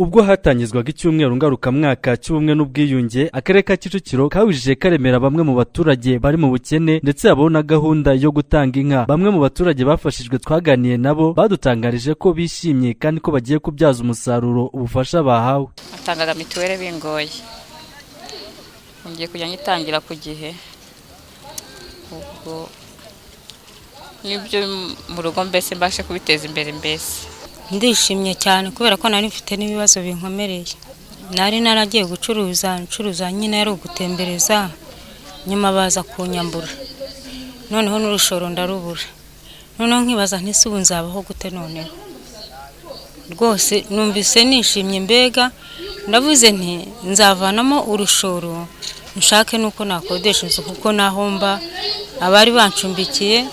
Ubwo hatangizwaga icyumweru ngarukamwaka cy'ubumwe n'ubwiyunge, akarere ka Kicukiro kawijije karemera bamwe mu baturage bari mu bukene, ndetse habaho na gahunda yo gutanga inka. Bamwe mu baturage bafashijwe twaganiye nabo badutangarije ko bishimye kandi ko bagiye kubyaza umusaruro ubufasha bahawe. Natangaga mituweli bingoye, ngiye kujya nyitangira ku gihe, ubwo n'ibyo mu rugo mbese mbashe kubiteza imbere mbese. Ndishimye cyane kubera ko nari mfite n'ibibazo binkomereye. Nari naragiye gucuruza, ncuruza nyine ari ugutembereza, nyuma baza kunyambura, noneho n'urushoro ndarubura, noneho nkibaza nti ese ubu nzabaho gute? Noneho rwose numvise nishimye, mbega ndavuze nti nzavanamo urushoro nshake nuko nakodesha inzu, kuko naho mba abari bancumbikiye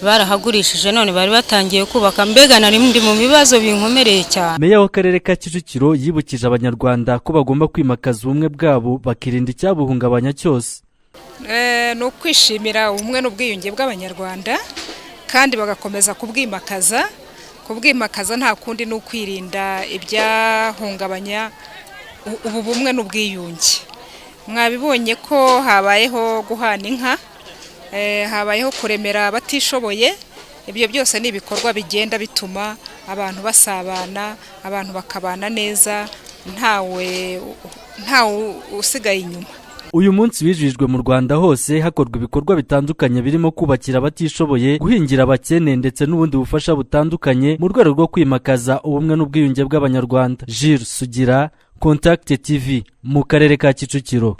barahagurishije, none bari batangiye kubaka, mbega nari ndi mu bibazo binkomereye cyane. Meya w'akarere ka Kicukiro yibukije Abanyarwanda ko bagomba kwimakaza ubumwe bwabo, bakirinda icyabuhungabanya cyose. Ni ukwishimira ubumwe n'ubwiyunge bw'Abanyarwanda kandi bagakomeza kubwimakaza. Kubwimakaza nta kundi ni ukwirinda ibyahungabanya ubu bumwe n'ubwiyunge. Mwabibonye ko habayeho guhana inka, habayeho kuremera abatishoboye. Ibyo byose ni ibikorwa bigenda bituma abantu basabana, abantu bakabana neza, ntawe usigaye inyuma. Uyu munsi wijijwe mu Rwanda hose, hakorwa ibikorwa bitandukanye birimo kubakira abatishoboye, guhingira abakene ndetse n'ubundi bufasha butandukanye mu rwego rwo kwimakaza ubumwe n'ubwiyunge bw'Abanyarwanda. Jules Sugira, Contact TV, mu karere ka Kicukiro.